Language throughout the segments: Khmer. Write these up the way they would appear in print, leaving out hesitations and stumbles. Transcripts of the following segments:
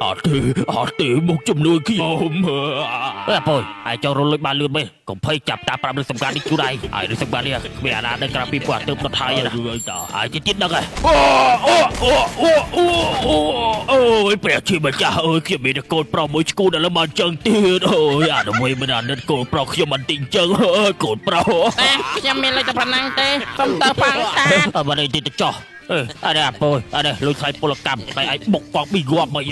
អត់ទេអត់ទេមកជំនួយខ្ញុំ អើអាពយហើយចង់រលុយបានលឿនមេកុំភ័យចាប់តាប្រាប់រឿងសំខាន់នេះជួដៃហើយរឿងសំខាន់នេះគ្មានអាណាដឹងក្រៅពីពួកអាទើបដុតហើយណាហើយទៀតទៀតដឹងហើយ អូអូអូអូអូអូអូយព្រះជាម្ចាស់អើយខ្ញុំមានកូនប្រុសមួយឈ្គូដល់មកចឹងទៀតអូយអានមួយមិនអាណិតកូនប្រុសខ្ញុំមិនទីចឹងអើយកូនប្រុស តាខ្ញុំមានលុយតែប៉ុណ្ណឹងទេសុំទៅប៉ាងតា អើបាត់អីទៀតទៅចោះអេអរេអាពយអរេលុយថ្លៃពលកម្មតែឯងបុកកងប៊ីងាប់មក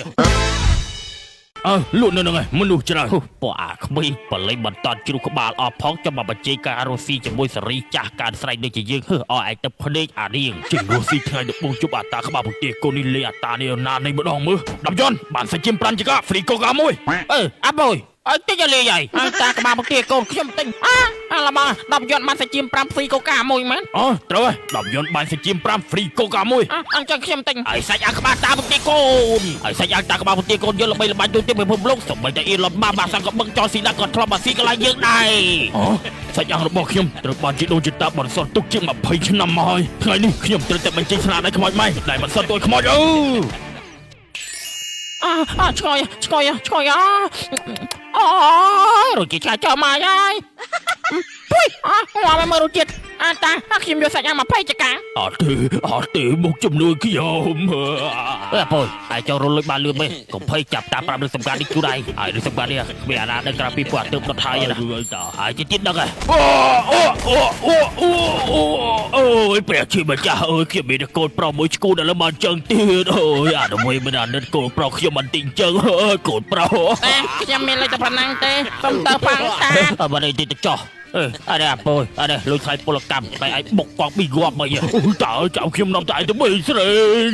អើលក់នៅហ្នឹងឯងមនុស្សច្រើន ពួកអាក្មេងបលិមិនតន់ជ្រុះក្បាលអស់ផងចាំមកបញ្ជេការរស់ស៊ីជាមួយសេរីចាស់កើនស្រែកដូចជាយើងហឺអស់ឯងទៅភ្នែកអារៀង ជាងរស់ស៊ីថ្ងៃដំបូងជប់អាតាក្បាលពទាកូននេះលេអាតានេះណានេះម្ដងមើល10យន់បានសាច់ជាម5ចកាហ្វ្រីកូកាមួយ អឺអាពយអើតិចឲ្យលេងហើយ អើតាក្បាលមកទាកូនខ្ញុំទិញអាអាឡបង10យន់បានសាច់ជាម5ហ្វីកូកាមួយមែន អូត្រូវហើយ10យន់បានសាច់ជាម5ហ្វ្រីកូកាមួយ អអញ្ចឹងខ្ញុំទិញ ហើយសាច់អាក្បាលតាពទាកូនហើយសាច់អាតាក្បាលពទាកូនយើងល្បីល្បាញទូទាំងពិភពលោកសូម្បីតែអ៊ីឡុនម៉ាស់បាសាំងក៏បឹងចោលស៊ីណាក៏ធ្លាប់មកស៊ីកន្លែងយើងដែរ អូសាច់អាំងរបស់ខ្ញុំត្រូវបានជីដូនជីតាបន្សល់ទុកជាង20ឆ្នាំមកហើយថ្ងៃនេះខ្ញុំត្រូវតែបញ្ចេញស្នាដៃខ្មោចម៉ែដែលបន្សល់ទុកឲ្យខ្មោចអឺ អាអាឆ្ងយឆ្ងយឆ្ងយអាអូរសជាតិឆ្ងាញ់ចោលមកហើយពុយអាងាប់ឲ្យមើលរសជាតិអាតាអាខ្ញុំយកសាច់អា20ចកា អត់ទេអត់ទេមកជំនួយខ្ញុំ អើអាពយហើយចង់រលុយបានលឿនមេកុំភ័យចាប់តាប្រាប់រឿងសំខាន់នេះជួដៃហើយរឿងសំខាន់នេះគ្មានអាណាដឹងក្រៅពីពួកអាទើបដុតហើយណាហើយទៀតទៀតដឹងហើយ អូអូអូអូអូអូអូយព្រះជាម្ចាស់អើយខ្ញុំមានកូនប្រុសមួយឈ្គូដល់មកចឹងទៀតអូយអានមួយមិនអាណិតកូនប្រុសខ្ញុំមិនទីចឹងអើយកូនប្រុស តាខ្ញុំមានលុយតែប៉ុណ្ណឹងទេសុំទៅប៉ាងតា អើបាត់អីទៀតទៅចោះអេអរេអាពយអរេលុយថ្លៃពលកម្មតែឯងបុកកងប៊ីងាប់មក អូយតើចៅខ្ញុំនាំតែឯងទៅមើលស្រេង